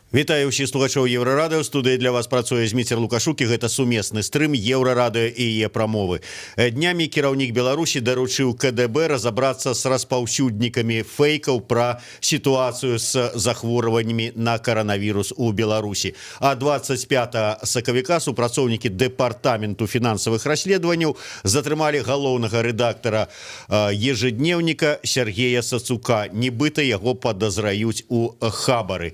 Вітаю ўсіх слухачоў Еўрарадыё. Студыі для вас працуе Зміцер Лукашук, і гэта сумесны стрым Еўрарадыё і Е-прамовы. Днямі кіраўнік Беларусі даручыў КДБ разабрацца з распаўсюднікамі фэйкаў пра сітуацыю з захворваннямі на каранавірус у Беларусі. А 25 сакавіка супрацоўнікі Дэпартаменту фінансавых расследаванняў затрымалі галоўнага рэдактара «Ежедневника» Сергея Сацука. Нібыта яго падазраюць у хабары.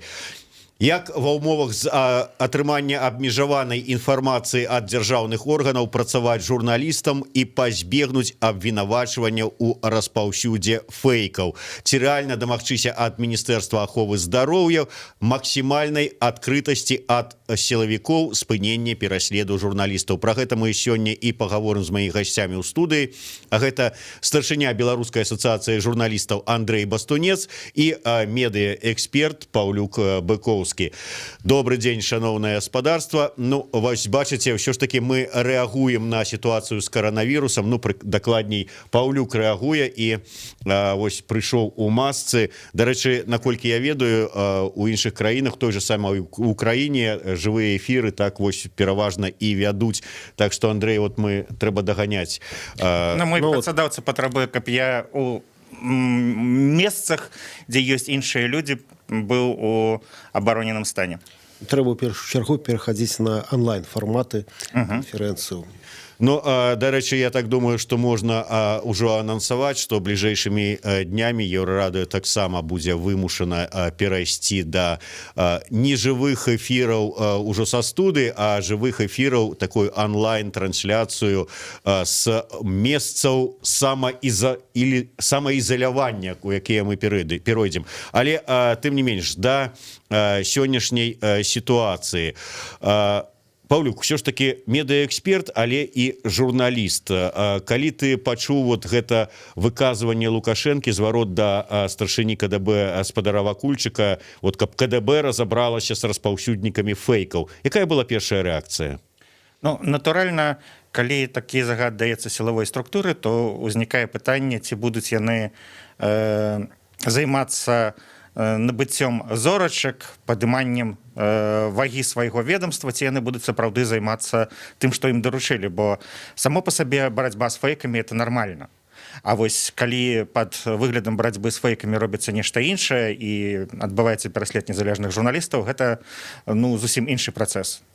Як ва ўмовах з атрымання абмежаванай інфармацыі ад дзяржаўных органаў працаваць журналістам і пазбегнуць абвінавачвання ў распаўсюдзе фэйкаў? Ці рэальна дамагчыся ад Міністэрства аховы здароўя максімальнай адкрытасці, ад сілавікоў спынення пераследу журналістаў? Пра гэта мы сёння і пагаворым з маімі гасцямі ў студыі. А гэта старшыня Беларускай асацыяцыі журналістаў Андрэй Бастунец і медыаэксперт Паўлюк Быкоўскі. Добры дзень, шаноўнае гаспадарства. Ну вось бачыце, ўсё ж таки мы рэагуем на сітуацыю з каранавірусам. Ну, дакладней, Паўлюк рэагуе і вось прыйшоў у масцы. Дарэчы, наколькі я ведаю, у іншых краінах, той же самой Украіне, жывыя эфіры так вось пераважна і вядуць. Так что, Андрэй, вот мы трэба даганяць. На мой Ну, вот. працадаўца патрабуе, каб я у месцах, дзе ёсць іншыя людзі, быў у абароненым стане. Трэба ў першую чаргу перахадзіць на онлайн фарматы канферэнцыю. Ну, дарэчы, я так думаю, что можна ўжо анансаваць, что бліжэйшымі днямі Еўрарадыё таксама будзе вымушана перайсці да нежывых эфіраў ўжо са студыі, а жывых эфіраў, такую онлайн трансляцыю з месцаў самаіза или самаізалявання, у якія мы перайдзем. Але тым не менш да сённяшняй сітуацыі. Паўлюк, ўсё ж таки медыаэксперт, але і журналіст. Калі ты пачуў вот гэта выказванне Лукашэнкі, зварот да старшыні КДБ спадара Вакульчыка, вот каб КДБ разабралася с распаўсюднікамі фэйкаў, якая была першая рэакцыя? Ну, натуральна, калі такі загад даецца сілавой структуры, то ўзнікае пытанне, ці будуць яны займацца набыццём зорачак, падыманнем вагі свайго ведомства, ці яны будуць сапраўды займацца тым, што ім даручылі. Бо само па сабе барацьба з фэйкамі — это нормально. А вось калі пад выглядам барацьбы з фэйкамі робіцца нешта іншае і адбываецца пераслед незалежных журналістаў, гэта, ну, зусім іншы працэс.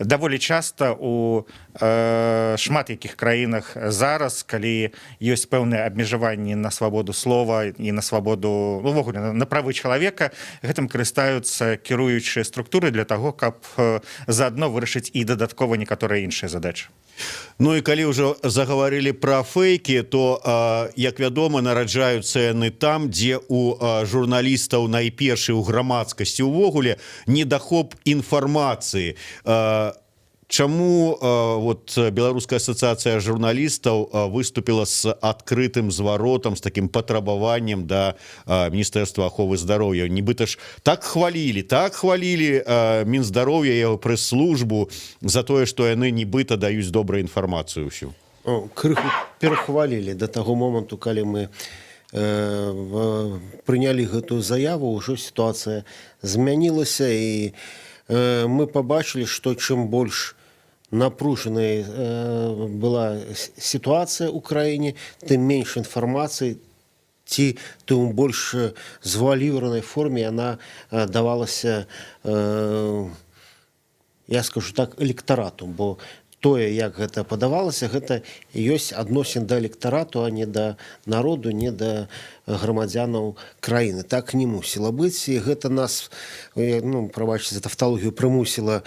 Даволі часта у шмат якіх краінах зараз, калі ёсць пэўныя абмежаванні на свабоду слова і на свабоду, ну, увогуле на правы чалавека, гэтым карыстаюцца кіруючыя структуры для таго, каб заадно вырашыць і дадаткова некаторыя іншыя задачы. Ну і калі ўжо загаварылі пра фэйкі, то, як вядома, нараджаюцца яны там, дзе у журналістаў найпершы, у грамадскасці увогуле недахоп інфармацыі. Чаму вот Беларуская асацыяцыя журналістаў выступила с адкрытым зваротам, с таким патрабаваннем да Міністэрства аховы здароўя? Нібыта ж так хвалілі, так хвалілі Мінздароўя, яго прэс-службу за тое, што яны нібыта даюць добрую інфармацыю ўсю. О, крыху перахвалілі. Да таго моманту, калі мы прынялі гэтую заяву, ўжо сітуацыя змянілася, і мы пабачылі, што чым больш напружанай была сітуацыя ў краіне, тым менш інфармацыі ці тым больш завуаліраванай форме яна давалася, я скажу так, электарату. Бо тое, як гэта падавалася, гэта ёсць адносін да электарату, а не да народу, не да грамадзянаў краіны. Так не мусіла быць, і гэта нас, ну, прабачце за тавталогію, прымусіла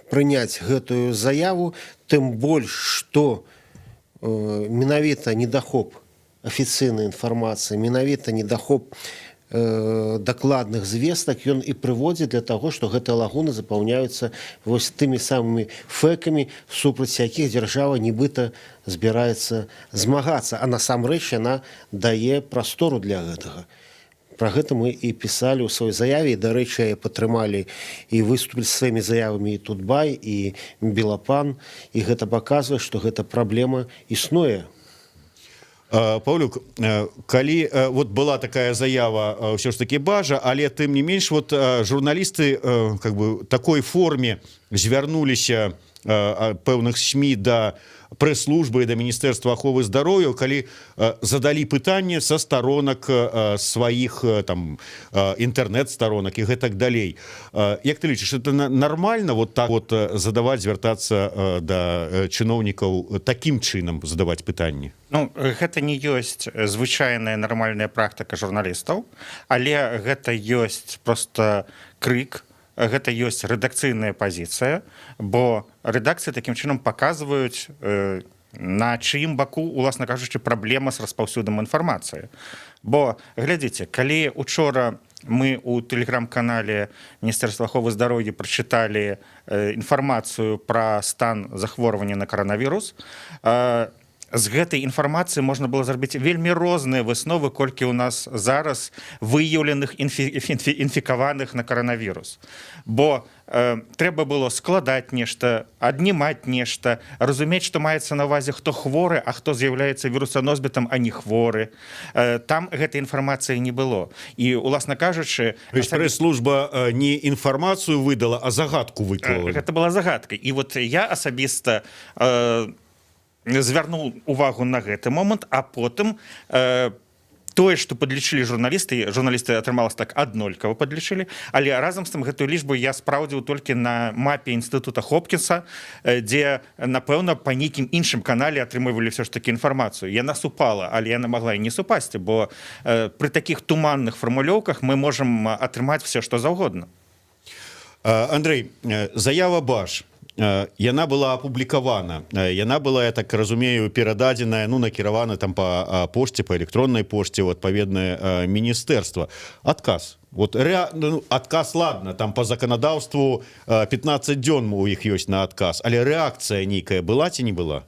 прыняць гэтую заяву, тым больш што менавіта недахоп афіцыйнай інфармацыі, менавіта недахоп дакладных звестак, ён і прыводзіць для таго, што гэтыя лагуны запаўняюцца вось тымі самымі фэкамі, супраць якіх дзяржава нібыта збіраецца змагацца, а насамрэч яна дае прастору для гэтага. Пра гэта мы і пісалі ў сваёй заяве. І, дарэчы, падтрымалі і выступілі сваімі заявамі і Тутбай, і Белапан, і гэта паказвае, што гэта праблема існуе. Паўлюк, калі вот была такая заява ўсё ж таки БАЖа, але тым не менш вот журналісты как бы такой форме звярнуліся пэўных СМІ да прэс-службы, да міністэрства аховы здароўя, калі задалі пытанне са старонак сваіх там інтэрнэт-старонак і гэтак далей. Як ты лічыш, это нормально вот так вот задаваць, звяртацца да чыноўнікаў, таким чынам задаваць пытанні? Ну, гэта не ёсць звычайная нармальная практыка журналістаў, але гэта ёсць просто крык, гэта ёсць рэдакцыйная пазіцыя, бо рэдакцыі такім чынам паказваюць, на чыім баку, уласна кажучы, праблема з распаўсюдам інфармацыі. Бо глядзіце, калі учора мы у тэлеграм-канале Міністэрства аховы здароўя прачыталі інфармацыю пра стан захворвання на каранавірус, з гэтай інфармацыі можна было зрабіць вельмі розныя высновы, колькі ў нас зараз выяўленых інфікаваных на каранавірус. Бо трэба было складаць нешта, аднімаць нешта, разумець, што маецца на увазе, хто хворы, а хто з'яўляецца вірусаносьбітам, а не хворы. Там гэтай інфармацыі не было. І, уласна кажучы, Прэс-служба не інфармацыю выдала, а загадку выклала. Гэта была загадка. І вот я асабіста звярнуў увагу на гэты момант, а потым тое, што падлічылі журналісты, журналісты, атрымалось так, аднолькава падлічылі, але разам з тым гэтую лічбу я спраўдзіў толькі на мапе Інстытута Хопкінса, дзе, напэўна, па нейкім іншым канале атрымлівалі все ж таки інфармацыю. Яна супала, але яна магла і не супасці, бо пры такіх туманных фармулёўках мы можам атрымаць все што заўгодна. Андрей, заява БАЖ, яна была апублікавана, яна была, я так разумею, перададзеная, ну, накіравана там по пошце, по электроннай пошце ў адпаведнае міністэрства. Адказ вот ну, адказ, ладно, там по заканадаўству 15 дзён у іх ёсць на адказ, але рэакцыя нейкая была ці не была?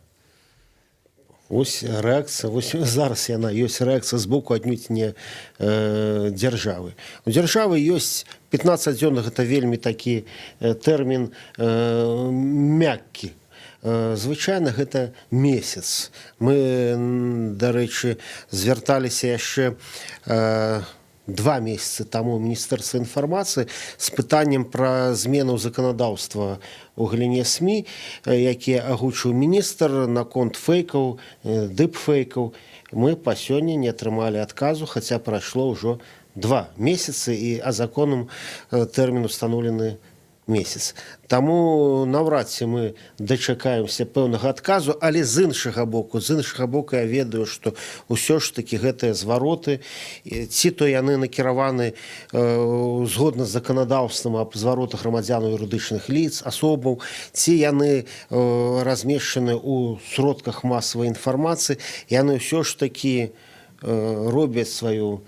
Ось рэакцыя, вось зараз яна ёсць, рэакцыя з боку аднюдзь не дзяржавы. У дзяржавы ёсць 15 дзён, гэта вельмі такі тэрмін мяккі. Звычайна гэта месяц. Мы, дарэчы, звярталіся яшчэ 2 месяцы таму міністэрства інфармацыі з пытаннем пра змену заканадаўства у галіне СМІ, якія агучыў міністр наконт фэйкаў, дыпфэйкаў. Мы па сёння не атрымалі адказу, хаця прайшло ўжо 2 месяцы і а законам тэрмін установлены месяц. Таму наўрад ці мы дачакаемся пэўнага адказу, але з іншага боку я ведаю, што ўсё ж такі гэтыя звароты, ці то яны накіраваны згодна з заканадаўствам аб зваротах грамадзянаў, юрыдычных ліц, асобаў, ці яны размешчаны ў сродках масавай інфармацыі, яны ўсё ж такі робяць сваю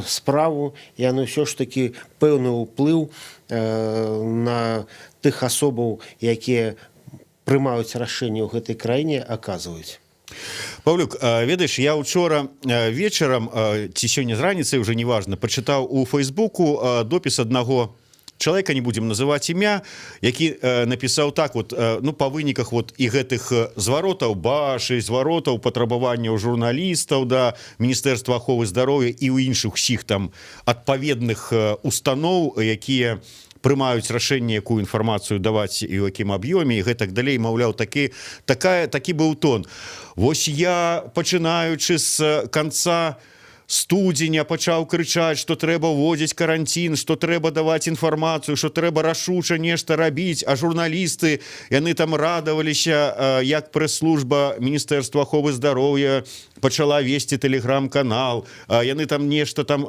справу, яны ўсё ж такі пэўны ўплыў на тых асобаў, якія прымаюць рашэнні ў гэтай краіне, аказваюць. Паўлюк, ведаеш, я учора вечарам ці сёння з раніцай, уже неважно, пачытаў у фейсбуку допіс аднаго чалавека, не будем называть імя, які напісаў так вот, ну, по выніках вот і гэтых зваротаў БАЖ, зваротаў, патрабаванняў журналістаў да міністэрства аховы здароўя і ў іншых усіх там адпаведных устаноў, якія прымаюць рашэнне, якую інфармацыю даваць і ў якім аб'ёме і гэтак далей, маўляў, такі быў тон: «Вось я, пачынаючы з конца студзеня, пачаў крычаць, что трэба ўводзіць каранцін, что трэба даваць інфармацыю, что трэба рашуча нешта рабіць, а журналісты, яны там радаваліся, як прэс-служба міністэрства аховы здароўя пачала весці тэлеграм-канал, яны там нешта там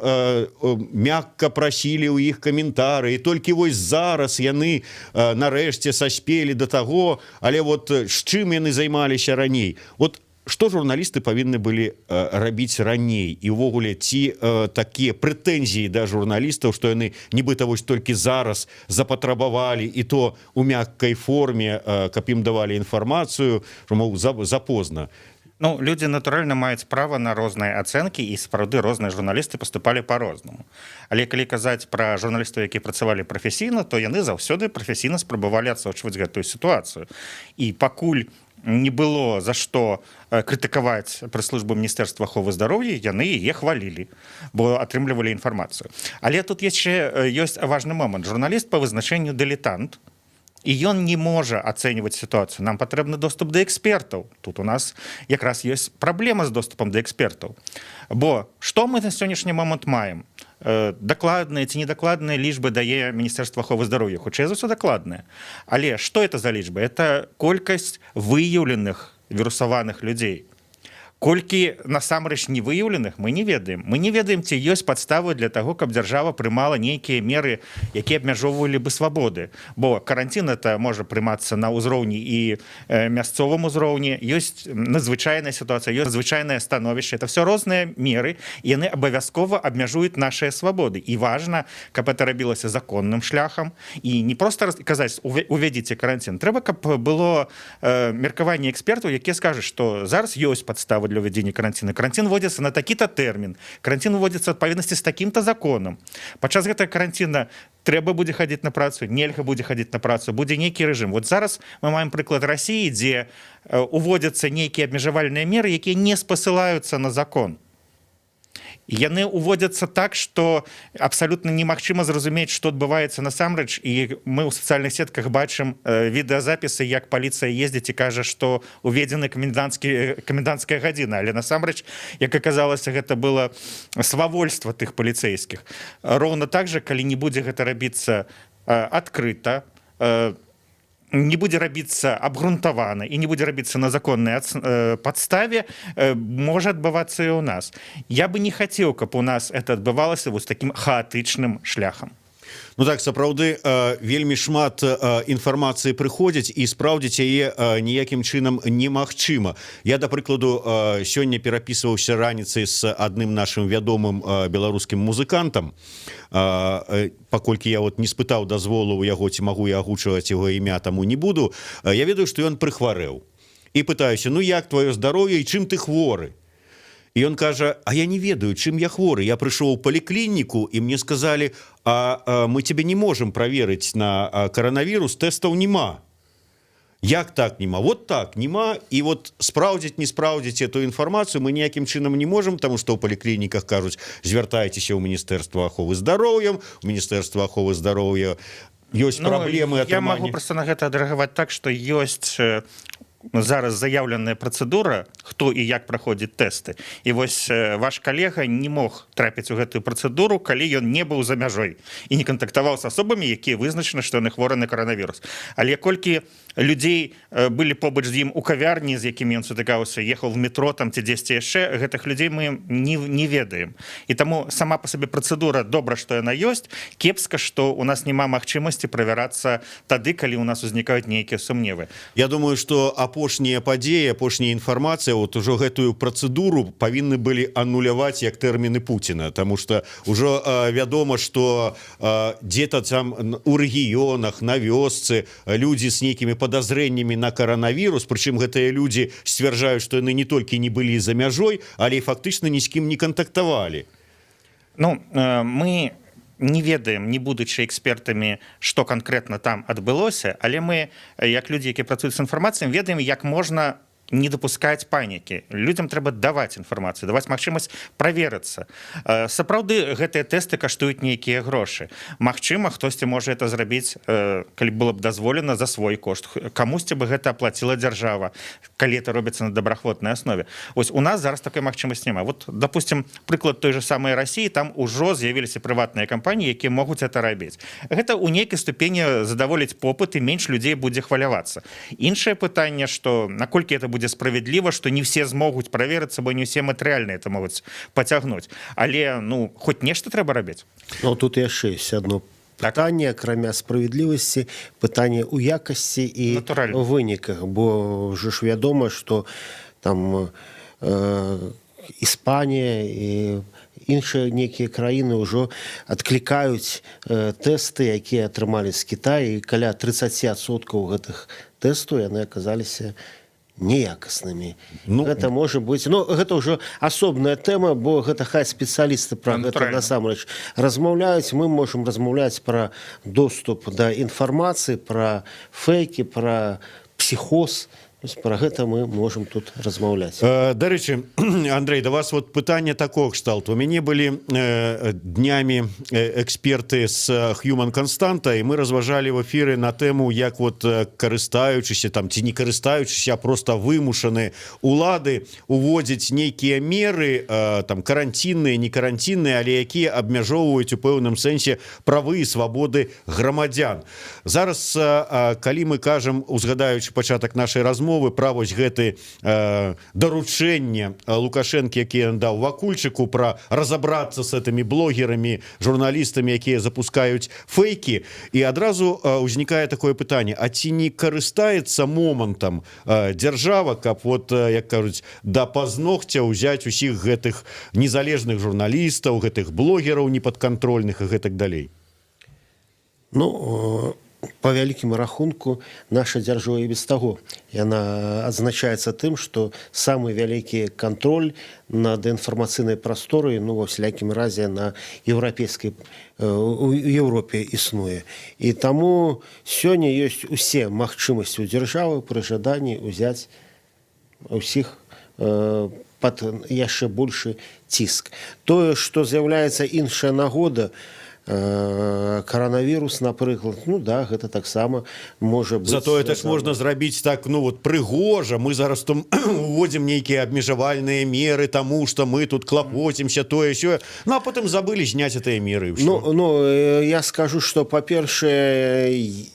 мякка прасілі ў іх каментары, і толькі вось зараз яны нарэшце саспелі до таго, але вот з чым яны займаліся раней?» Вот что журналісты павінны былі рабіць раней? І увогуле, ці такія прэтэнзіі да журналістаў, што яны нібыта вось толькі зараз запатрабавалі, і то у мяккай форме, каб ім давалі інфармацыю, мол, запозна? Ну, людзі, натуральна, маюць права на розныя ацэнкі, і сапраўды розныя журналісты паступалі по-рознаму. Але калі казаць пра журналістаў, які працавалі прафесійна, то яны заўсёды прафесійна спрабавалі адсочваць гэтую сітуацыю. І пакуль не было за што крытыкаваць прэс-службу міністэрства аховы здароўя, яны яе хвалілі, бо атрымлівалі інфармацыю. Але тут яшчэ ёсць важны момант: журналіст па вызначэнню дылетант, і ён не можа ацэньваць сітуацыю. Нам патрэбны доступ да экспертаў. Тут у нас якраз ёсць праблема з доступам да экспертаў, бо што мы на сённяшні момант маем? Дакладныя ці недакладныя лічбы дае міністэрства аховы здароўя, хутчэй за ўсё дакладныя. Але што это за лічбы? Это колькасць выяўленых вірусаваных людзей. Колькі насамрэч не выяўленых, мы не ведаем. Мы не ведаем, ці ёсць падставы для таго, каб дзяржава прымала нейкія меры, якія абмяжоўвалі бы свабоды, бо каранцін это можа прымацца на ўзроўні і мясцовым узроўні. Ёсць надзвычайная сітуацыя, ёсць звычайнае становішча, это все розныя меры, яны абавязкова абмяжуюць нашыя свабоды, і важна, каб это рабілася законным шляхам і не просто казаць: «Увядзіце каранцін». Трэба, каб было меркаванне экспертаў, якія скажуць, што зараз ёсць падставы для ўвядзення каранціна, каранцін вводзіцца на такі-то тэрмін, каранцін уводзіцца адпаведнасці з такім-то законам, падчас гэтага каранціна трэба будзе хадзіць на працу, нельга будзе хадзіць на працу, будзе нейкі рэжым. Вот зараз мы маем прыклад Расіі, дзе уводзяцца нейкія абмежавальныя меры, якія не спасылаюцца на закон. Яны уводзяцца так, что абсалютна немагчыма зразумець, што адбываецца насамрэч, і мы ў сацыяльных сетках бачым відэазапісы, як паліцыя ездзіць і кажа, што уведзены каменданцкая гадзіна, але насамрэч, як аказалася, гэта было свавольства тых паліцэйскіх. Роўна так же, калі не будзе гэта рабіцца адкрыта, не будзе рабіцца абгрунтавана і не будзе рабіцца на законнай падставе, можа адбывацца і ў нас. Я бы не хацеў, каб у нас это адбывалася вось таким хаатычным шляхам. Ну так, сапраўды, вельмі шмат інфармацыі прыходзіць, і спраўдзіць яе ніякім чынам немагчыма. Я, да прыкладу, сёння перапісваўся раніцай з адным нашым вядомым беларускім музыкантам. Паколькі я вот не спытаў дазволу у яго, ці магу я агучваць яго імя, таму не буду. Я ведаю, што ён прыхварэў, і пытаюся: «Ну, як твоё здароўе і чым ты хворы?» І ён кажа: «А я не ведаю, чым я хворы. Я прыйшоў у паліклініку, і мне сказали: а мы тебе не можем проверить на коронавирус, тэстаў няма». Як так нема? Вот так нема. І вот спраўдзіць, не спраўдзіць эту інфармацыю мы ніякім чынам не можем, потому что ў паліклініках кажуць: «Звяртайцеся ў міністэрства аховы здароўем». Міністэрства аховы здароўя ёсць, ну, праблемы. Я могу просто на гэта адрэагаваць так, что ёсць зараз заяўленая працэдура, хто і як праходзіць тэсты, і вось ваш калега не мог трапіць у гэтую працэдуру, калі ён не быў за мяжой і не кантактаваў з асобамі, якія вызначаны, што яны хворы на каранавірус. Але колькі людзей былі побач з ім у кавярні, з якімі ён сутыкаўся, ехаў в метро там ці дзесьці яшчэ, гэтых людзей мы не ведаем. І таму сама по сабе працэдура, добра, што яна ёсць, кепска, што у нас няма магчымасці правярацца тады, калі у нас узнікаюць нейкія сумневы. Я думаю, что апошнія падзеі, апошняя інфармацыя, вот ужо гэтую працэдуру павінны былі ануляваць, як тэрміны Пуціна, потому что ўжо вядома, что где-то там у рэгіёнах, на вёсцы людзі з нейкімі подазрэннямі на каранавірус, прычым гэтыя людзі сцвярджаюць, што яны не толькі не былі за мяжой, але і фактычна ні з кім не кантактавалі. Ну, мы не ведаем, не будучы экспертамі, што канкрэтна там адбылося, але мы, як людзі, якія працуюць з інфармацыяй, ведаем, як можна не дапускаць панікі. Людзям трэба даваць інфармацыю, даваць магчымасць праверыцца. Сапраўды, гэтыя тэсты каштуюць нейкія грошы. Магчыма, хтосьці можа это зрабіць, калі было б дазволена, за свой кошт, камусьці бы гэта аплаціла дзяржава, калі это робіцца на добраахвотнай аснове. Ось у нас зараз такой магчымасці няма. Вот, допустим, прыклад той же самой России: там ужо з'явіліся прыватныя кампаніі, якія могуць это рабіць. Гэта у нейкай ступені задаволіць попыт, і менш людзей будзе хвалявацца. Іншае пытанне, что наколькі это будзе справядліва, что не все змогуць праверыцца, бо не все матэрыяльна это могуць пацягнуць. Але, ну, хоть нешта трэба рабіць. Ну, тут яшчэ ёсць одно пытанне, акрамя справядлівасці, пытанне ў якасці і Натуральна. выніках, бо ўжо ж вядома, что там Іспанія і іншыя нейкія краіны ўжо адклікаюць тэсты, якія атрымалі з Китая, і каля 30% гэтых тэстаў, яны аказаліся неякаснымі. Ну, гэта можа быць, но гэта ўжо асобная тэма, бо гэта хай спецыялісты пра гэта Натуральна. насамрэч размаўляюць. Мы можам размаўляць пра доступ да інфармацыі, пра фэйкі, пра псіхоз. Про гэта мы можем тут размаўляць. Дарэчы, Андрей, да вас вот пытанне такого кшталту. У мяне былі днямі эксперты с Human Constanta, і мы разважалі в эфиры на тэму, як вот, карыстаючыся там ці не карыстаючыся, просто вымушаны улады уводзіць нейкія меры, там, каранцінныя, не каранцінныя, але якія абмяжоўваюць у пэўным сэнсе правы і свабоды грамадзян. Зараз, калі мы кажам, узгадаючы пачатак нашай размовы пра вось гэты даручэнне Лукашэнкі, які ён даў Вакульчыку, пра разобраться с этими блогерами, журналістамі, якія запускаюць фейки, і адразу узнікае такое пытанне: А ці не карыстаецца момантам дзяржава, каб вот, як кажуць, да пазногця ўзяць усіх гэтых незалежных журналістаў, гэтых блогераў непадкантрольных і гэтак далей? Ну, по вялікім рахунку, наша дзяржава і без таго, яна адзначаецца тым, што самы вялікі кантроль над інфармацыйнай прасторай, ну, ва всялякім разе на еўрапейскай, у Еўропе існуе. І таму сёння ёсць усе магчымасці ў дзяржавы пры жаданні ўзяць ўсіх пад яшчэ большы ціск. Тое, што з'яўляецца іншая нагода, каранавірус, напрыклад, ну да, гэта таксама можа быць. Зато это ж можна зрабіць так, ну вот, прыгожа: мы зараз там уводзім нейкія абмежавальныя меры, таму что мы тут клапоцімся, тое сё, ну а потым забылі зняць гэтыя меры, і ўсё. Ну, я скажу, что, па-першае,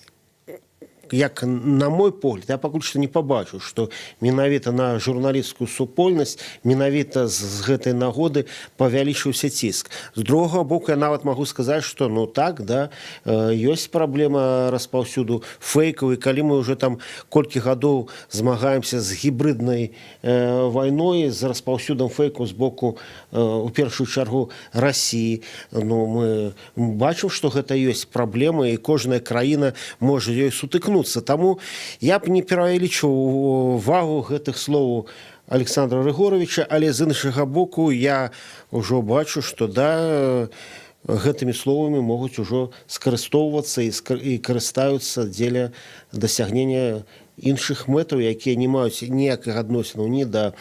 як на мой погляд, я пакуль што не пабачыў, што менавіта на журналісцкую супольнасць менавіта з гэтай нагоды павялічыўся ціск. З другога боку, я нават магу сказаць, што, ну так, да, ёсць праблема распаўсюду фэйкаў, і калі мы уже там колькі гадоў змагаемся з гібрыднай вайной, з распаўсюдам фэйкаў з боку, у першую чаргу, Расіі, ну, мы бачым, што гэта ёсць праблема, і кожная краіна можа ёй сутыкнуцца. Таму я б не перавялічыў вагу гэтых словаў Александра Рыгоравіча, але, з іншага боку, я ўжо бачу, што да, гэтымі словамі могуць ужо скарыстоўвацца і карыстаюцца дзеля дасягнення іншых мэтаў, якія не маюць ніякіх адносінаў ні да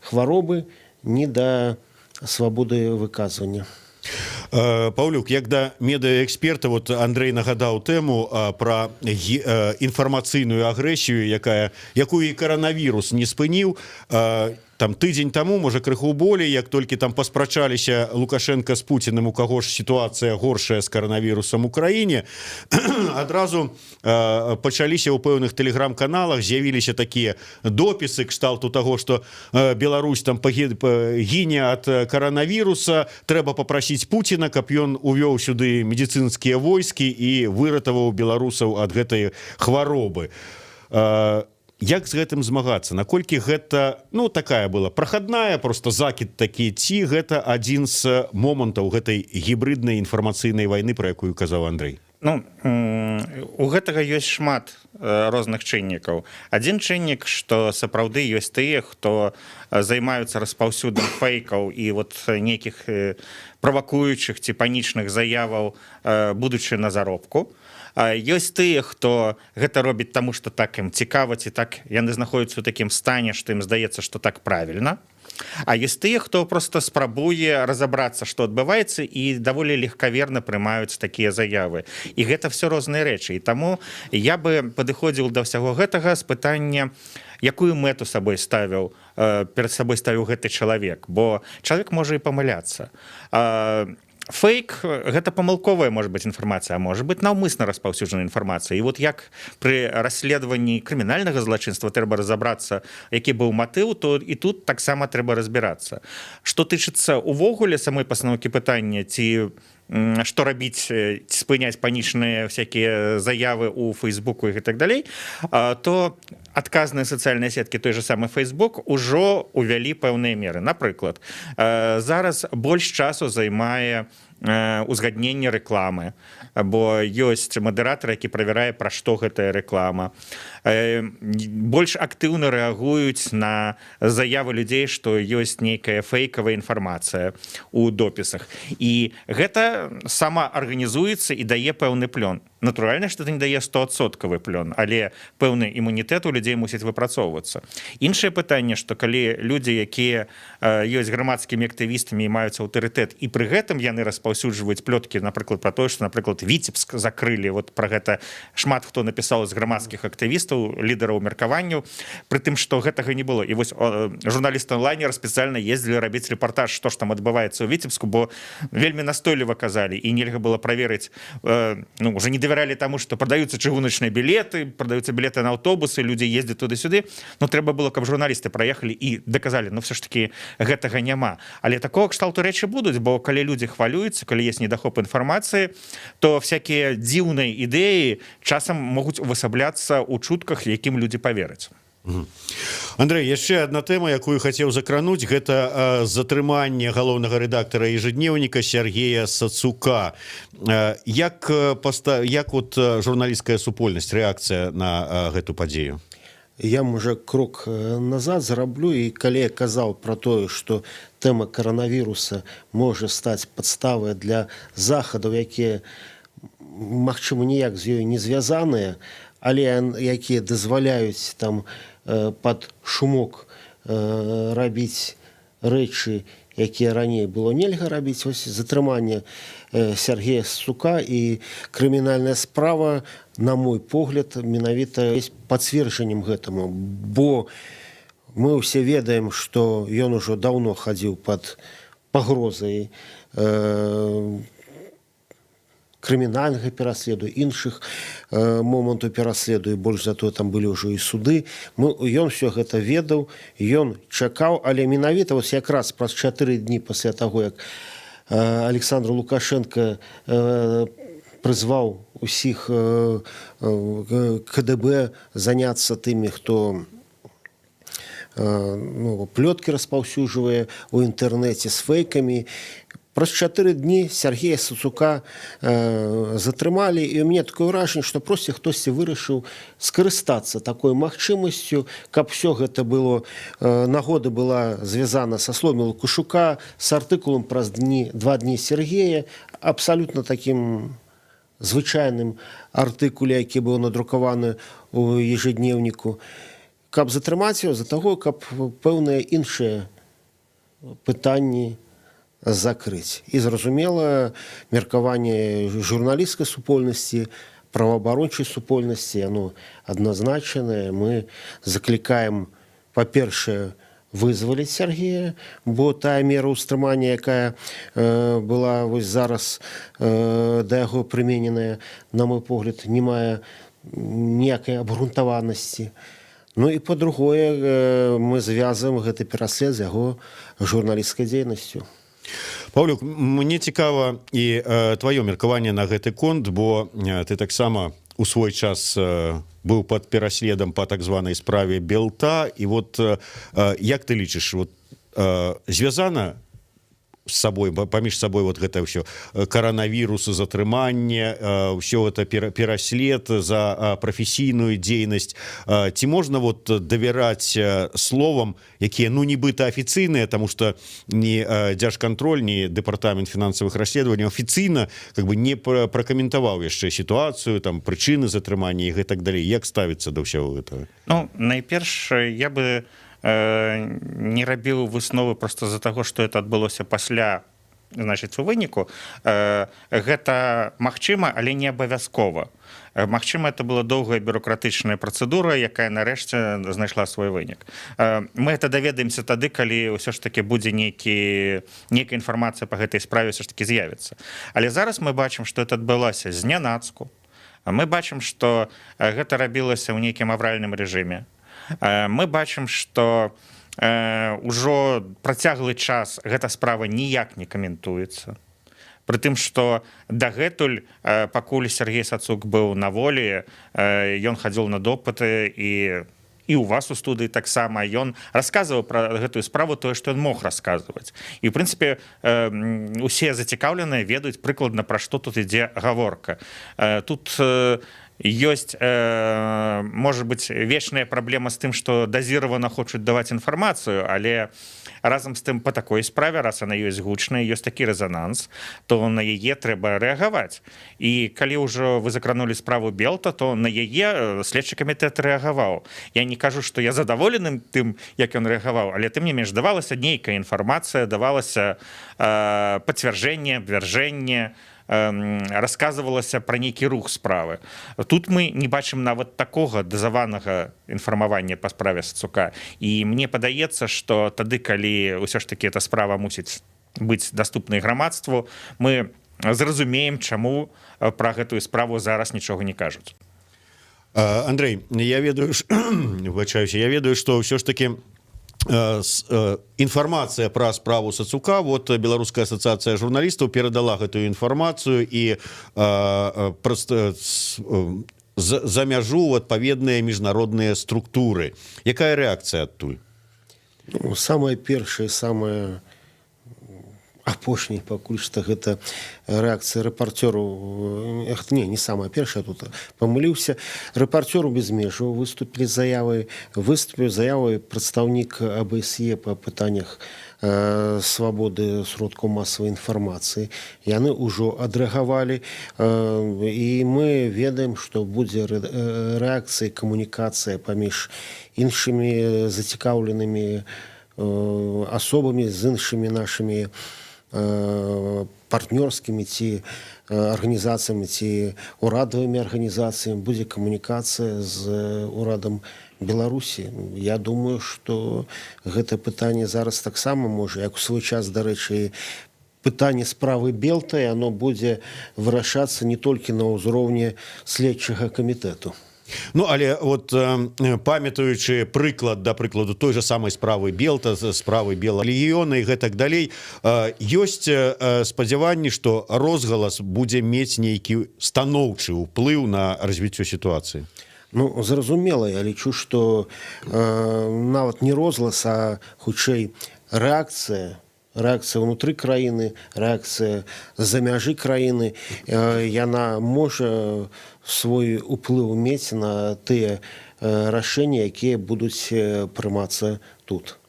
хваробы, ні да свабоды выказвання. Паўлюк, як да медыаэксперта, вот Андрей нагадаў тэму пра інфармацыйную агрэсію, якую і каранавірус не спыніў. Там тыдзень таму, можа, крыху болей, як толькі там паспрачаліся Лукашенко з Пуціным, у каго ж сітуацыя горшая з каранавірусам у краіне, адразу пачаліся ў пэўных тэлеграм-каналах, з'явіліся такія допісы кшталту таго, что Беларусь там гіне ад каранавіруса, трэба попросить Пуціна, каб ён увёў сюды медыцынскія войскі і выратаваў беларусаў ад гэтай хваробы. Як з гэтым змагацца? Наколькі гэта, ну, такая была проходная, просто закід такі, ці гэта адзін з момантаў гэтай гібрыднай інфармацыйнай вайны, про якую казаў Андрей? Ну, у гэтага ёсць шмат розных чыннікаў. Адзін чыннік, што сапраўды ёсць тыя, хто займаюцца распаўсюдам фэйкаў і вот нейкіх правакуючых ці панічных заяваў, будучы на заробку. Ёсць тыя, хто гэта робіць таму, што так ім цікава ці так яны знаходзяцца ў такім стане, што ім здаецца, што так правільна. А ёсць тыя, хто просто спрабуе разабрацца, што адбываецца, і даволі легкаверна прымаюць такія заявы. І гэта все розныя рэчы. І таму я бы падыходзіў да ўсяго гэтага з пытання, якую мэту сабой ставіў перад сабой ставіў гэты чалавек, бо чалавек можа і памыляцца. Фейк — гэта памылковая может быть інфармацыя, может быть, наўмысна распаўсюджана інфармацыя. І вот як пры расследаванні крымінальнага злачынства трэба разабрацца, які быў матыў, то і тут таксама трэба разбірацца. Что тычыцца увогуле самой пастаноўкі пытання, ці што рабіць, ці спыняць панічныя всякие заявы у фейсбуку і так далей, то адказныя сацыяльныя сеткі, той же самы Facebook, ужо увялі пэўныя меры. Напрыклад, зараз больш часу займае узгадненне рэкламы, бо ёсць мадэратар, які правярае, пра што гэтая рэклама. Больш актыўна рэагуюць на заявы людзей, што ёсць нейкая фэйкавая інфармацыя у допісах, і гэта сама арганізуецца і дае пэўны плён. Натуральна, што это не дае 100-адсоткавы плён, але пэўны імунітэт у людзей. людзей мусіць выпрацоўвацца. Іншае пытанне, что калі людзі, якія ёсць грамадскімі актывістамі і маюць аўтарытэт, і пры гэтым яны распаўсюджваюць плёткі, напрыклад, про тое, что, напрыклад, Віцебск закрылі, вот про гэта шмат хто напісаў з грамадскіх актывістаў, лідараў меркаванняў, пры тым что гэтага не было. І вось журналісты Онлайнер спецыяльна ездзілі рабіць рэпартаж, что ж там адбываецца ў Віцебску, бо вельмі настойліва казалі, і нельга было праверыць. Ну, уже не давяралі таму, что прадаюцца чыгуначныя білеты, прадаюцца білеты на аўтобусы, людзі ездзяць туды-сюды, но трэба было, каб журналісты праехалі і даказалі: ну, все ж таки гэтага няма. Але такого кшталту рэчы будуць, бо калі людзі хвалююцца, калі есть недахоп інфармацыі, то всякие дзіўныя ідэі часам могуць увасабляцца ў чутках, якім людзі павераць. Андрей, яшчэ одна тэма, якую хацеў закрануць, гэта затрыманне галоўнага рэдактара Ежедневника Сергея Сацука. Як вот журналісцкая супольнасць, рэакцыя на гэту падзею? Я, можа, крок назад зраблю. І калі я казаў про тое, что тэма каранавіруса можа стаць падставай для захадаў, якія, магчыма, ніяк з ёй не звязаныя, але якія дазваляюць там под шумок рабіць рэчы, якія раней было нельга рабіць, ось затрыманне Сергея Сацука і крымінальная справа, на мой погляд, менавіта есть пацверджаннем гэтаму, бо мы ўсе ведаем, што ён ужо даўно хадзіў под пагрозай крымінальнага пераследу, іншых момантаў пераследу, і больш за то, там былі ўжо і суды. Ён все гэта ведаў, ён чакаў, але менавіта вось якраз праз 4 дні пасля таго, як Александр Лукашенко прызваў усіх КДБ заняцца тымі, хто ну, плёткі распаўсюджвае у інтэрнэце з фэйкамі, праз 4 дні Сергея Сацука затрымалі. І у мяне такое ўражанне, што проста хтосьці вырашыў скарыстацца такой магчымасцю, каб все гэта было, нагода была звязана са словамі Лукашука, с артыкулам праз дні 2 дні Сергея, абсалютна таким звычайным артыкуле, які быў надрукаваны у Ежедневнику, каб затрымаць его за таго, каб пэўныя іншыя пытанні закрыць. І, зразумела, меркаванне журналісцкай супольнасці, праваабарончай супольнасці, оно адназначанае: мы заклікаем, па-першае, вызваліць Сергея, бо тая мера ўстрымання, якая была вось зараз да яго прымененая, на мой погляд, не мае ніякай абгрунтаванасці. Ну і па-другое, мы звязваем гэты пераслед з яго журналісцкай дзейнасцю. Паўлюк, мне цікава і твоё меркаванне на гэты конт, бо ты таксама у свой час быў под пераследам по так званай справе Белта. І вот як ты лічыш, вот звязана с собой, паміж сабой вот гэта ўсё: каранавірусы, затрыманне, ўсё это, пераслед за прафесійную дзейнасць? Ці можна вот давяраць словам, якія, ну, нібыта афіцыйныя, тому что ні Дзяржкантроль, ні Дэпартамент фінансавых расследаванняў афіцыйна как бы не пракаментаваў яшчэ сітуацыю, там, прычыны затрымання і гэтак далей? Як ставіцца да ўсяго гэтага? Ну, найперш, я бы не рабіў высновы просто з-за таго, что это адбылося пасля. Значит, у выніку гэта магчыма, але не абавязкова. Магчыма, это была доўгая бюрократычная працэдура, якая нарэшце знайшла свой вынік. Мы это даведаемся тады, калі ўсё ж таки будзе нейкая інфармацыя по гэтай справе все ж таки з'явіцца. Але зараз мы бачым, что это адбылося знянацку. Мы бачым, что гэта рабілася ў нейкім авральным рэжыме. Мы бачым, что ўжо працяглы час гэта справа ніяк не каментуецца. Прытым что дагэтуль, пакуль Сергей Сацук быў на волі, ён хадзіў на допыты, і у вас у студыі таксама ён расказваў про гэтую справу тое, што ён мог расказваць. І, в прынцыпе, усе зацікаўленыя ведаюць прыкладна, пра што тут ідзе гаворка. Тут Ёсць, может быть, вечная праблема з тым, что дазіравана хочуць даваць інфармацыю, але разам з тым по такой справе, раз она ёсць гучная, ёсць такі рэзананс, то на яе трэба рэагаваць. І калі ўжо вы закранули справу Белта, то на яе следчы камітэт рэагаваў. Я не кажу, что я задаволеным тым, як ён рэагаваў, але тым не менш давалася нейкая інфармацыя, давалася пацвярджэнне, абвяржэнне, рассказывалася про нейкі рух справы. Тут мы не бачым нават такога дазаванага інфармавання по справе Сацука. І мне падаецца, что тады, калі ўсё ж таки эта справа мусіць быць даступнай грамадству, мы зразумеем, чаму про гэтую справу зараз нічога не кажуць. Андрей, я ведаю, выбачаюся, я ведаю, что ўсё ж таки інфармацыя пра справу Сацука, вот Беларуская асацыяцыя журналістаў перадала гэтую інфармацыю і просто за мяжу ў адпаведныя міжнародныя структуры. Якая рэакцыя адтуль? Ну, самое першае, самое апошняе пакуль што, гэта рэакцыя рэпарцёру, не, не самая першая, тут памыліўся. «Рэпарцёру без межаў» выступілі заявы, выступіў заявы прадстаўнік АБСЕ па пытаннях свабоды сродкаў масавай інфармацыі. Яны ўжо адрэагавалі, і мы ведаем, што будзе рэакцыя, камунікацыя паміж іншымі зацікаўленымі асобамі, з іншымі нашымі партнёрскімі ці арганізацыямі, ці урадавымі арганізацыямі, будзе камунікацыя з урадам Беларусі. Я думаю, што гэта пытанне зараз таксама можа, як у свой час, дарэчы, пытанне справы Белта, оно будзе вырашацца не толькі на ўзроўні следчага камітэту. Ну, але вот памятаючы прыклад, да прыкладу, той же самай справы Белта, справы Белага легіёна і гэтак далей, ёсць спадзяванні, что розгалас будзе мець нейкі станоўчы ўплыў на развіццё сітуацыі? Ну, зразумела, я лічу, што нават не розгалас, а хутчэй рэакцыя, рэакцыя ўнутры краіны, рэакцыя за мяжы краіны, яна можа свой уплыў мець на тыя рашэнні, якія будуць прымацца тут.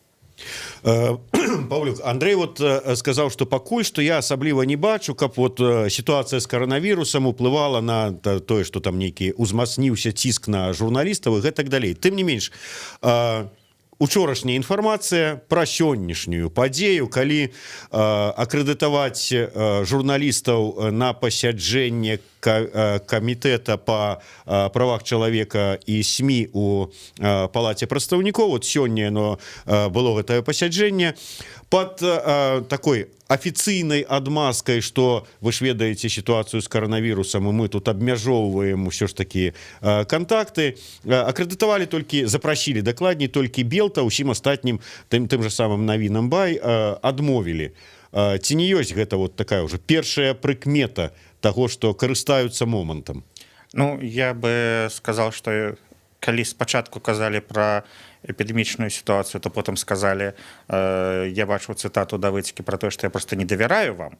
Паўлюк, Андрей вот сказаў, что пакуль что я асабліва не бачу, каб вот сітуацыя з каранавірусам уплывала на тое, что там нейкі узмацніўся ціск на журналістаў і гэтак далей. Тым не менш, учорашняя інфармацыя пра сённяшнюю падзею, калі акрэдытаваць журналістаў на пасяджэнне камітэта па правах чалавека і СМІ у палаце прадстаўнікоў, вот сёння оно было, гэтае пасяджэнне, под такой афіцыйнай адмазкай, что вы ж ведаеце сітуацыю з каранавірусам і мы тут абмяжоўваем усё ж таки контакты, акрэдытавалі толькі, запрасілі, дакладней, толькі Белта, усім астатнім, тым же самым «Навінам бай», адмовілі. Ці не ёсць гэта вот такая уже першая прыкмета того, что карыстаюцца момантам? Ну, я бы сказал, что калі спачатку казалі пра эпідэмічную сітуацыю, то потым сказалі, я бачу цытату Давыдзькі про тое, што я просто не давяраю вам.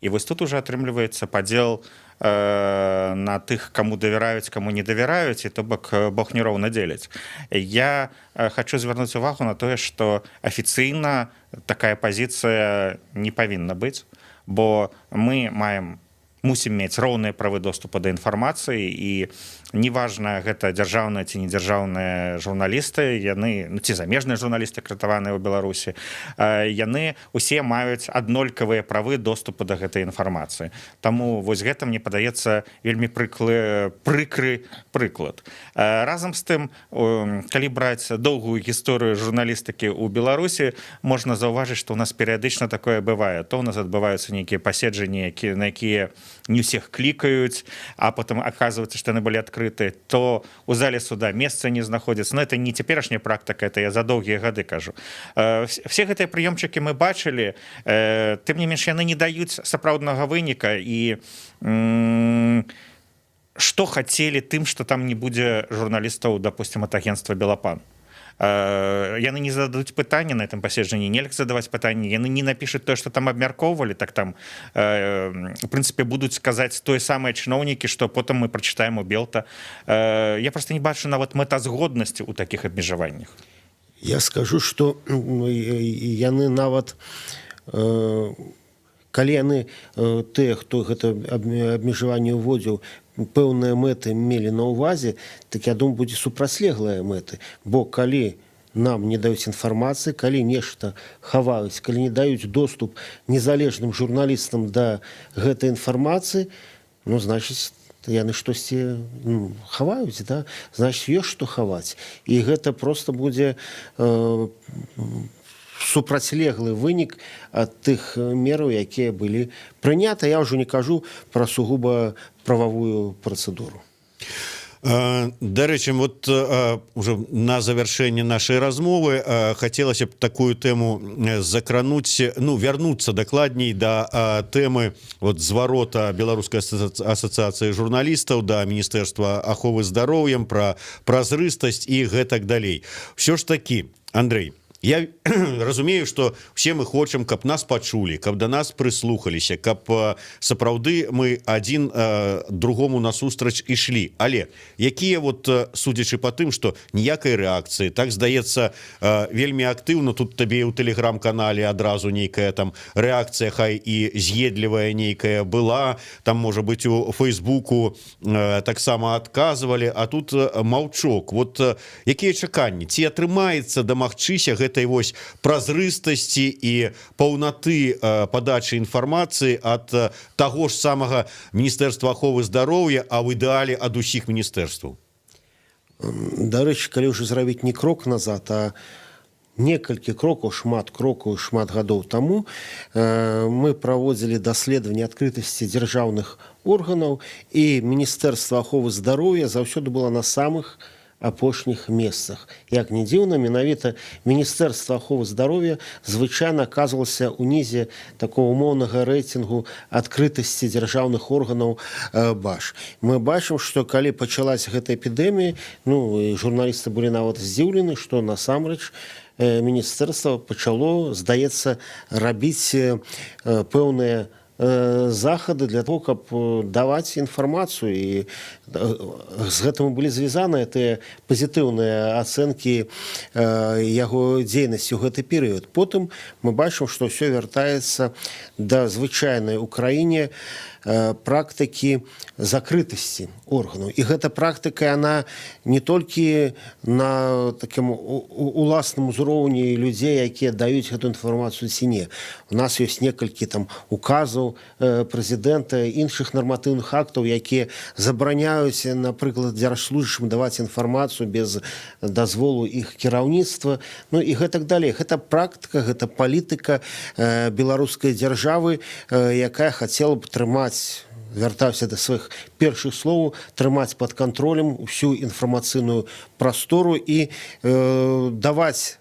І вось тут уже атрымліваецца падзел на тых, каму давяраюць, каму не давяраюць, і то бок Бог нероўна дзеліць. Я хочу звярнуць увагу на тое, что афіцыйна такая пазіцыя не павінна быць, бо мы маем, мусім мець роўныя правы доступа да інфармацыі, і неважна, гэта дзяржаўныя ці недзяржаўныя журналісты, яны, ну, ці замежныя журналісты, акрэдытаваныя ў Беларусі, яны усе маюць аднолькавыя правы доступу да гэтай інфармацыі. Таму вось гэта, мне падаецца, вельмі прыкры прыклад. Разам з тым, калі браць доўгую гісторыю журналістыкі ў Беларусі, можна заўважыць, што у нас перыядычна такое бывае: то у нас адбываюцца нейкія паседжанні, на якія не ўсіх клікаюць, а потым оказывается, что яны былі адкрыты, то у зале суда месца не знаходзіцца. Но это не цяперашняя практыка, это я за доўгія гады кажу. Все гэтыя прыёмчыкі мы бачылі, тым не менш яны не даюць сапраўднага выніка. І что хацелі тым, что там не будзе журналістаў, допустим, от агентства «Белапан»? Яны не зададуць пытанне на этом паседжанні, нельга задаваць пытанні, яны не напішуць то, что там абмяркоўвалі. Так там, у прынцыпе, будуць сказаць тое самыя чыноўнікі, что потым мы прачытаем у БелТА. Я просто не бачу нават мэтазгоднасці у таких абмежаваннях. Я скажу, что яны нават калі яны, тыя, хто гэта абмежаванне ўводзіў, пэўныя мэты мелі на ўвазе, так я думаю, будзе супрацьлеглыя мэты. Бо калі нам не даюць інфармацыі, калі нешта хаваюць, калі не даюць доступ незалежным журналістам да гэтай інфармацыі, ну, значыць, яны штосьці, ну, хаваюць, да? Значит, ёсць што хаваць. І гэта просто будзе супрацьлеглы вынік ад тых мераў, якія былі прыняты. Я ўжо не кажу пра сугуба прававую працэдуру. Дарэчы, вот уже на завяршэнне нашай размовы хацелася б такую тэму закрануць, ну, вярнуцца дакладней да тэмы вот зварота Беларускай асацыяцыі журналістаў да Міністэрства аховы здароўем пра празрыстасць і гэтак далей. Все ж таки, Андрей, я разумею, что все мы хочам, каб нас пачулі, каб до нас прыслухаліся, каб сапраўды мы один другому насустрач ішлі. Але якія вот, судзячы по тым, что ніякай рэакцыі, так, здаецца, вельмі актыўна тут табе ў тэлеграм-канале адразу нейкая там рэакцыя, хай і з'едлівая нейкая была, там, можа быть, у фейсбуку таксама адказвалі, а тут маўчок. Вот якія чаканні, ці атрымаецца дамагчыся гэтай вось празрыстасці і паўнаты падачы інфармацыі ад таго ж самага Міністэрства аховы здароўя, а ў ідэале ад усіх міністэрстваў? Дарэчы, калі ўжо зрабіць не крок назад, а некалькі крокаў, шмат крокаў, шмат гадоў таму мы праводзілі даследаванне адкрытасці дзяржаўных органаў, і Міністэрства аховы здароўя заўсёды было на самых апошніх месцах. Як не дзіўна, менавіта Міністэрства аховы здароўя звычайна аказвалася ўнізе такого умоўнага рэйтынгу адкрытасці дзяржаўных органаў БАЖ. Мы бачым, што калі пачалась гэта эпідэмія, ну, і журналісты былі нават здзіўлены, што насамрэч міністэрства пачало, здаецца, рабіць пэўныя захады для того, каб даваць інфармацыю, і з гэтым былі звязаныя тыя пазітыўныя ацэнкі яго дзейнасці ў гэты перыяд. Потым мы бачым, што ўсё вяртаецца да звычайнай у краіне практыкі закрытасці органаў. І гэта практыка, она не толькі на такім уласным узроўні людзей, якія даюць гэту інфармацыю ці не. У нас ёсць некалькі там указаў прэзідэнта, іншых нарматыўных актаў, якія забараняюць, напрыклад, дзяржслужащим даваць інфармацыю без дазволу іх кіраўніцтва, ну і гэтак далей. Гэта практыка, гэта палітыка беларускай дзяржавы, якая хацела б трымаць, вяртаўся да сваіх першых словаў, трымаць под кантролем усю інфармацыйную прастору і даваць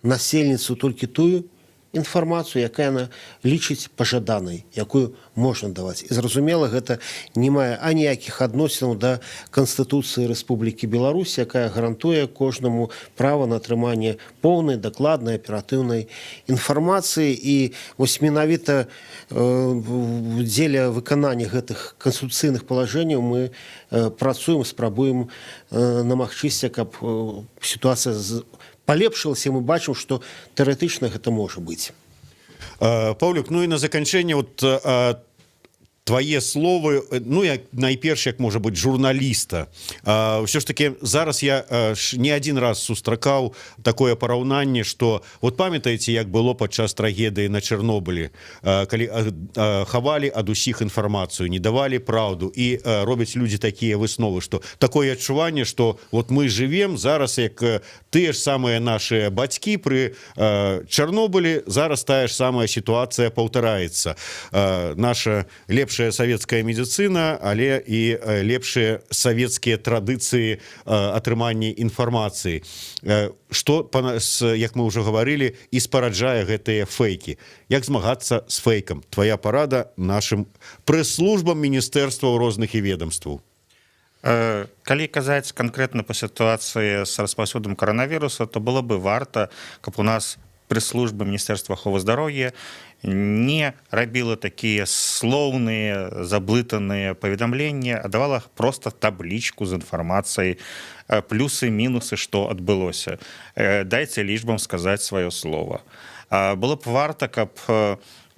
насельніцтву толькі тую інфармацыю, якая яна лічыць пажаданай, якую можна даваць. І зразумела, гэта не мае аніякіх адносінаў да Канстытуцыі Рэспублікі Беларусь, якая гарантуе кожнаму права на атрыманне поўнай, дакладнай, аператыўнай інфармацыі. І вось менавіта дзеля выканання гэтых канстытуцыйных палажэнняў мы працуем, спрабуем намагчыся, каб сітуацыя палепшылася. Мы бачым, што тэарэтычна гэта можа быць. Паўлюк, ну і на заканчэнне вот твае словы, ну, як найперш, як, можа быть, журналіста. Ўсё ж таки зараз я не один раз сустракаў такое параўнанне, что вот памятаеце, як было падчас трагедыі на Чарнобылі, калі хавалі ад усіх інфармацыю, не давалі праўду, і робяць людзі такія высновы, что такое адчуванне, что вот мы живем зараз, як тыя ж самыя наши бацькі пры Чарнобылі, зараз тая ж самая сітуацыя паўтараецца: наша лепшая савецкая медицина, але і лепшыя савецкія традыцыі атрымання інфармацыі, что, як мы уже гаварылі, і спараджае гэтыя фейкі. Як змагацца з фейкам? Твоя парада нашим прэс-службам міністэрстваў розных і ведомстваў. Калі казаць канкрэтна па сітуацыі з распаўсюдам каранавіруса, то было бы варта, каб у нас прэс-служба Міністэрства аховы здароўя не рабіла такія слоўныя, заблытаныя паведамленні, а давала просто таблічку з інфармацыяй, плюсы, мінусы, што адбылося. Дайце лічбам сказаць сваё слово. Было б варта, каб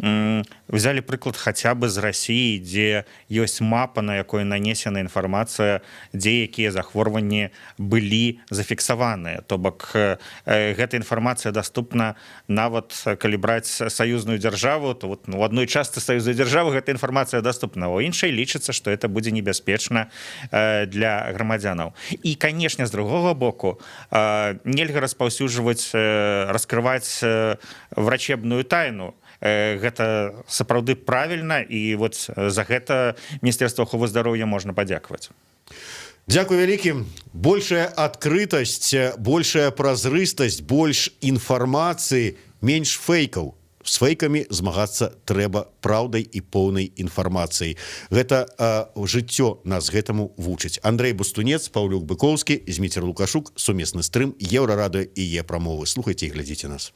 взяли прыклад хаця бы з России, дзе ёсць мапа, на якой нанесена інфармацыя, дзе якія захворванні былі зафіксаваныя. То бок гэта інфармацыя доступна. Нават калі браць саюзную дзяржаву, то вот, ну, у адной частцы саюзнай дзяржавы гэта інфармацыя доступна, у іншай лічыцца, что это будзе небяспечна для грамадзянаў. І, конечно, з другога боку, нельга распаўсюджваць, раскрываць врачебную тайну. Гэта сапраўды правільна, і вот за гэта Міністэрства аховы здароўя можна падзякаваць. Дзякуй вялікі. Большая адкрытасць, большая празрыстасць, больш інфармацыі, менш фэйкаў. З фэйкамі змагацца трэба праўдай і поўнай інфармацыяй. Гэта жыццё нас гэтаму вучыць. Андрэй Бастунец, Паўлюк Быкоўскі, Зміцер Лукашук, сумесны стрым Еўрарадыё і Е-прамовы. Слухайце і глядзіце нас.